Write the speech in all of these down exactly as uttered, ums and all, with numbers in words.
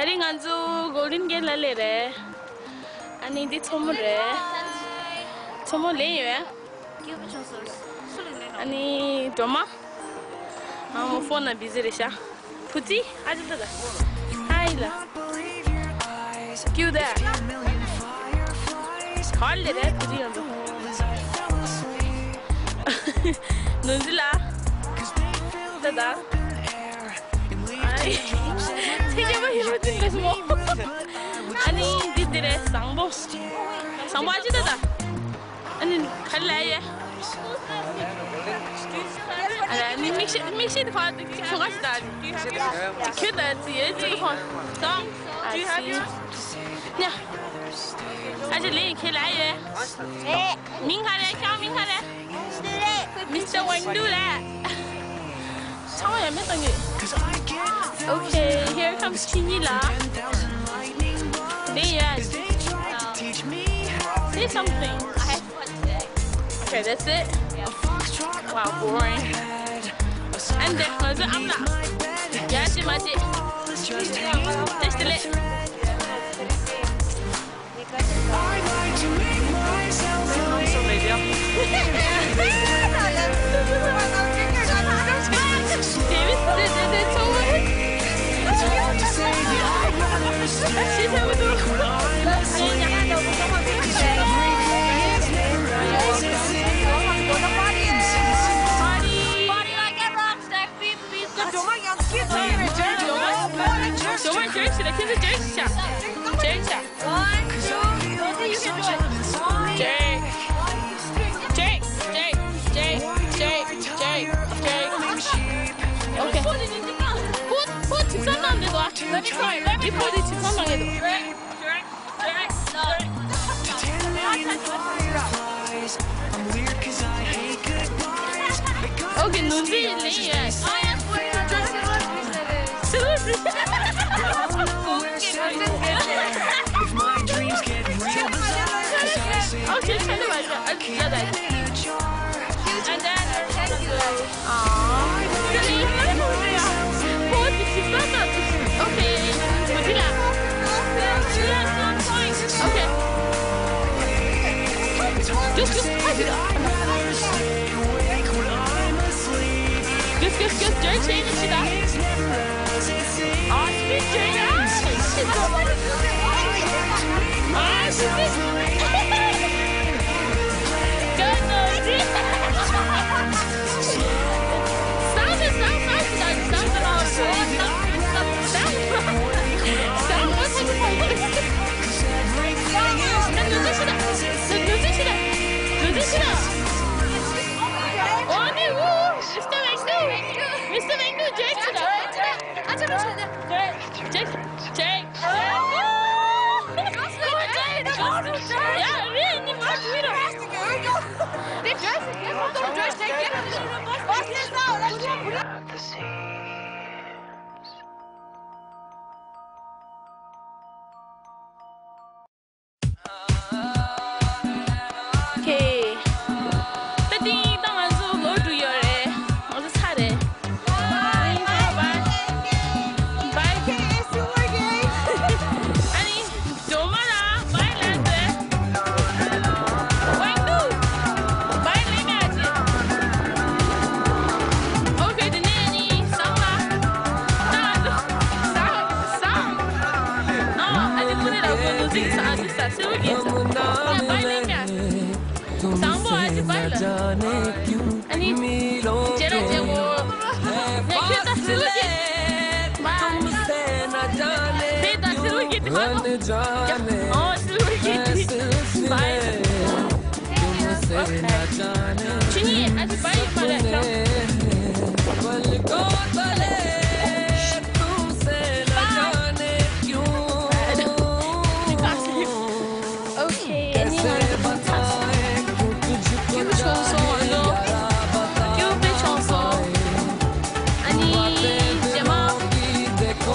ད་རིང་ང་ཚོ་གོལ་ཌེན་གེཊ་ལ་སླེབས་རེད། ཨ་ནི་འདི་མཚོ་མོ་རེད། མཚོ་མོ་ལེན་ཡོད། ཨ་ནི་སྒྲོལ་མ། ཨ་མོ་ཕོན་ན་བི་ཟི་རེད་ཤག་བུ་ཙི། ཨ་ཅག་ད་ད། ཧའི་ལ། ཀྱུ་ད། ག་ལེ་རེད་བུ་ཙི་ཡོང་དུ། ནུ་ཛི་ལ། ད་ད། ཨ་ནི། ཚེ་སྐྱེ་བ་ཧི་རོ་ཅིན་རེད་སོ། ཨ་ནི་འདི་འདི་རེད། བཟང་པོ། བཟང་པོ། ཨ་ཅག་ད་ད། ཨ་ནི་ག་ལེ་ཡོད། ཨ་ནི་མིག་ཤེལ་མིག་ཤེལ་དེ་ཕར་ཅིག་ཁྱོ་ག་ཞིག་ད། ཁྱོད་ད་ཅི་ཡོད་ཅིག་ཁོང་། ཨ་ཅག་ལེན་ཁྱེད་ལ་ཡོད། མིང་ག་རེ། ཁྱོད་མིང་ག་རེ། མིས་ཊར་ཝེང་ཌུ་ལ། ཚང་མ་ཡང་མེད་བཏང་གི། Okay, here comes ཁྱེད་གཉིས་ལ། They, yeah. Say something. I have fun today. Okay, that's it. Yeah. Wow, boring. And then was it? I'm not. Yeah, she might. That's the lit. One, two, three, you can do it. Jake. Jake, Jake, Jake, Jake, Jake, Jake. Okay. Put, put some on the glass. Let me try. Let me put it some on the glass. Okay, ནུ་ཛི་ལེན་ཡོད། Silver. Okay, tell them I said, I said that. And then, aww. Okay. Okay. Just, just, just, just, just, just, just, ཨ་ཤི་ཅེ་ཡ། ཨ་ཤི་ཅེ། Mister Wengdu, Jake. Jake, Jake. Yeah, really, you want to do it. Okay. ད་དེ་ད་ང་ཚོ་ལོག་འགྲོ་ཡོད་རེད། ང་ཚོ་ཚར་རེད། Bye. Bye. ཨ་ནི་སྒྲོལ་མ་ལ་bye ལབ་དེ། Wengdu. Bye ལབ་ཡ་ཅི། Okay, དེ་ནས་ཨ་ནི་བཟང་ལ། ད་ང་ཚོ་བཟང་བཟང་། ཨ་ཨ་ཅི་ཀུ་ནི་ར་ཀུ་ནུ་ཅིག་ས་ཨ་ཅི་ས་སིལ་བུ་གི་ས། ཡ་bye ལབ་ཡ། བཟང་པོ། ཨ་ཅི་bye ལ། ཨ་ནི། ཇེ་ར་ཇེ་གོ། ནས་ཁྱོད་ད་སིལ་བུ་གི། bye. ཕེ་ད་སིལ་བུ་གི་དེ་མ་གཏོགས། ཨོ་སིལ་བུ་གི་དེ། bye. ཁྱེད་གཉིས་ཨ་ཅི་bye ཡིན་པ་རེད་ད། Okay, ཨ་ནི་ང་ཚོ་ཚར་སོང་། ཀྱུ་ཆུང་སོང་ང་ཚོ། ཀྱུ་དཔེ་ཆུང་སོང་། ཨ་ནི་རྗེས་མ།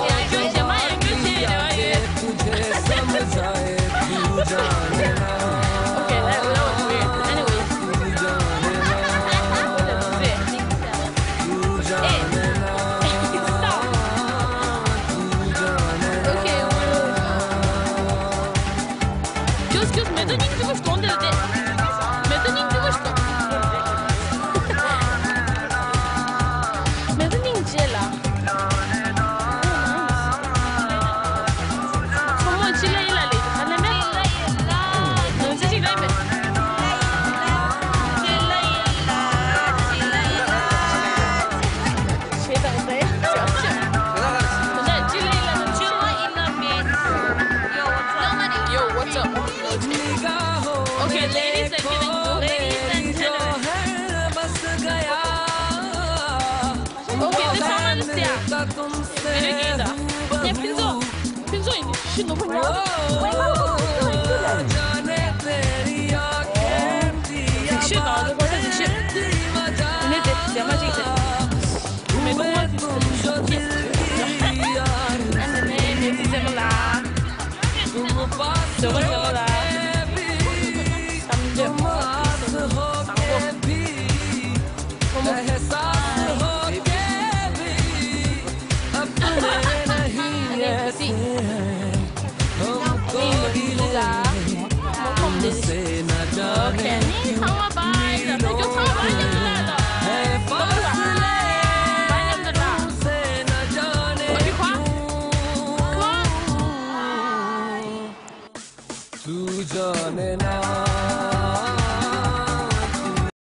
ཡང་ཀྱུ་རྗེས་མ་ཡང་ཀྱུ་ཆེ་རེ་བ་ཡོད། Okay, that, that was weird. Anyway. དེ་རིང་གི་ད་ངས་ཕུན་ཚོགས་ཕུན་ཚོགས་ཡིན་ཤི་ནུ་ཕུ་ཉག